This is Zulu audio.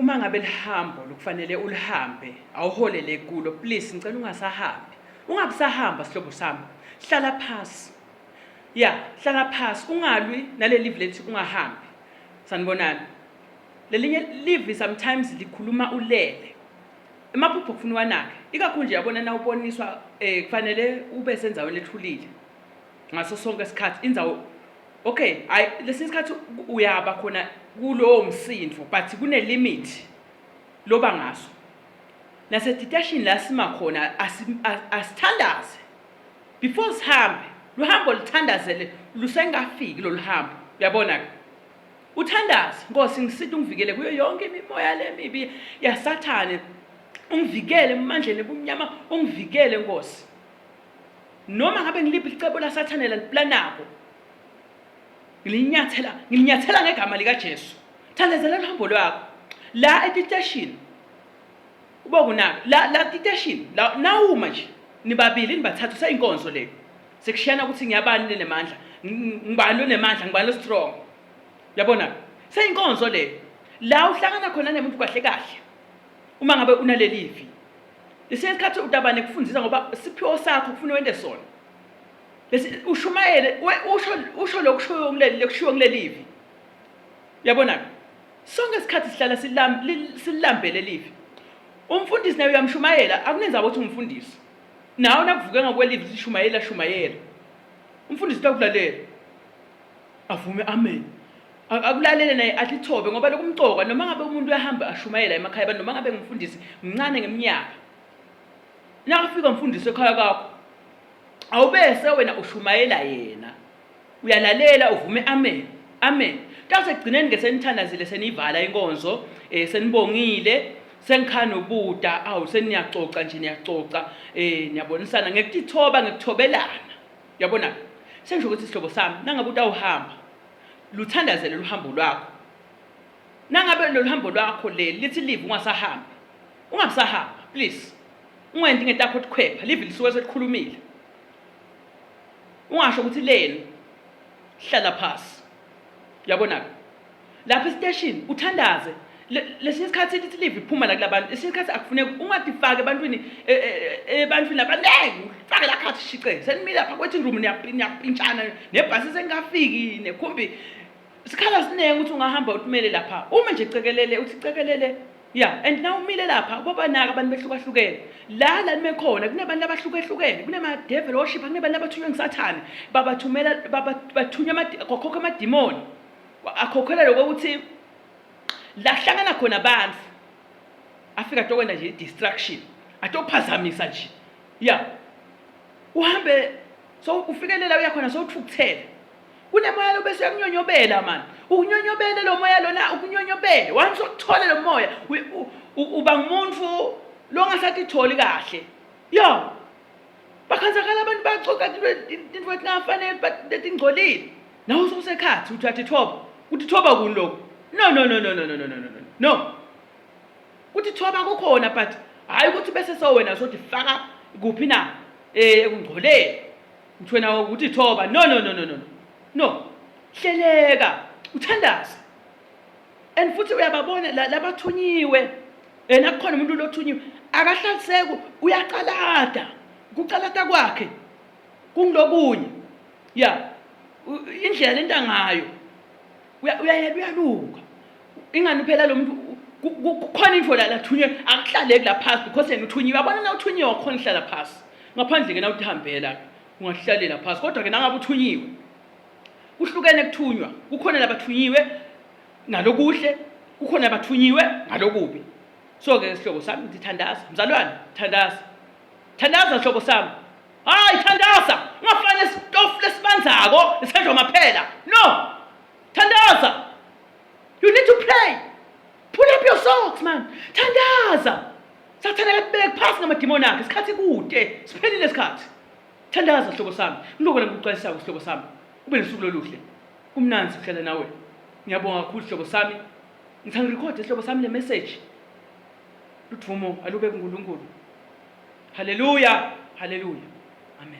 Uma ngabe lihambo lokufanele ulihambe awuholele kulo, please ngicela ungasahambi. Ungabusahamba sihlobo sami. Hlala phasi. Ya, hlala phasi ungalwi naleli live lethi ungahambi. Sanibonani. Lelinye live sometimes likhuluma ulele. Emaphupho kufuna uwanake. Ikakhulu nje yabona na uboniswa eh kufanele ube sendaweni ethulile. Ngaso sonke isikhathi indzawo okay, hayi lesinye isikhathi uyaba khona kulowo msindvo but kune limit loba ngaso. Nasediteshini la sima khona asithandaze before sihambe luhambo luthandazele lusengafiki lolu hambo uyabona ke uthandaze Nkosi ngiside ungivikele kuyo yonke imimoya lemibi yasathane ungivikele emandleni ebumnyama ungivikele Nkosi noma ngabe ngiliphi licebo lasathane laliplanako ngilinyathela ngilinyathela ngegama likaJesu thandazela luhambo lwakho la etiteshini ubokunaka la la titeshini la nawuma nje nibabili nibathathu seyinkonzo le sekushiyana ukuthi ngiyabani lenemandla ngibani lonemandla ngibani lo strong yabona seyinkonzo le la uhlangana khona nemuntu kahle kahle uma ngabe unalelivi lesinye isikhathi utaba nekufundisa ngoba siphiwo sakho kufuna wente sona lesi ushumayele usho usho lokushoyo kuleli lekushiwo kulelivi yabona sonke isikhathi sihlala silambele livi umfundisi naye uyamshumayela akunenzaba ukuthi ungumfundisi nawe nakuvuke ngakwelivi sishumayela shumayela umfundisi utakulalela avume amen akulalele naye athithobe ngoba lokumcoka noma ngabe umuntu uyahamba ashumayela emakhaya abantu noma ngabe ngumfundisi mncane ngeminyaka nakafika umfundisi ekhaya kakho awubese wena ushumayela yena uyalalela uvume amen amen tase ekugcineni ke senithandazile seniyivala inkonzo eh senibongile sengikhana ubuda awu seniyacoca nje niyacoca eh niyabonisana ngekutithoba ngekuthobelana yabona sengisho ukuthi sihlobo sami nangabe utawuhamba luthandazele luhambo lwakho nangabe lolu hambo lwakho leli lithi live ungasahambi ungabusahamba please ungenti ngetakho tikhwepha live lisuke selikhulumile ungasho ukuthi leni hlala phasi yabona lapha esiteshini uthandaze lesinye isikhathi lithi live iphuma la kulabantu esinye isikhathi akufuneki ungatifaki ebantwini e, e, e, ebantwini abaningi ufake la khathi shice senimile lapha kwethi room niyapintshana nebhasi sengafiki nekhumbi sikhala siningi ukuthi ungahamba uthumele lapha uma nje cekelele uthi cekelele ya and now umile lapha ubabanaka abantu behlukahlukene la la nime khona kunabantu abahlukehlukene kunama-devil worship kunabantu abathunywe ngisathane babathumela bathunywa kwakhokha amadimoni akhokhela lokho ukuthi la kuhlangana khona abantu afika atokwenza nje i-distraction atophazamisa nje ya uhambe so ufikelela uyakhona sowuthukuthele kunemoya lo bese uyakunyonyobela mani ukunyonyobele lo moya lona ukunyonyobele once ukuthole lo moya uba ngumuntu longasatitholi kahle yo bakhanzakala abantu bacoca into etingafanele letingcolile nawe ususekhathi uthi uyatithoba utithoba kuni lokho no no no no no no no no no no kuthi thoba kukhona but hayi ukuthi bese sowena sothi faka kuphi na eh ekungcoleni uthi wena ukuthi thoba no no no no no no hleleka uthandaze and futhi uyababona labathunyiwe yena kukhona umuntu lothunyiwe akahlaliseki uyaqalada kuqalata kwakhe kungilokunye ya indlela lenta ngayo uyayela uyaluka ingani phela lo muntu kukhona info la lathunywe akuhlaleki la phasi because yena uthunyiwe yabona na uthunyiwe wakhona uhlala phasi ngaphandle ke na uthihambela ungahlalela phasi kodwa ke nangabe uthunyiwe kuhlukene kuthunywa kukhona labathunyiwe ngalokuhle kukhona abathunyiwe ngalokubi so ke sihlobo sami ngithi thandaza mzalwane thandaza thandaza sihlobo sami hayi thandaza ungafane isitofu lesibanzako lesenjwa maphela no thandaza you need to pray pull up your socks man thandaza sathane katibeke phasi ngamadimoni akhe isikhathi kude siphelile isikhathi thandaza sihlobo sami ngiloko lengikuxwayisako sihlobo sami ube nosuku loluhle kumnandi ukuhlala nawe ngiyabonga kakhulu sihlobo sami ngithanda ngirekhode sihlobo sami le message ludvumo alube kuNkulunkulu haleluya haleluya amen.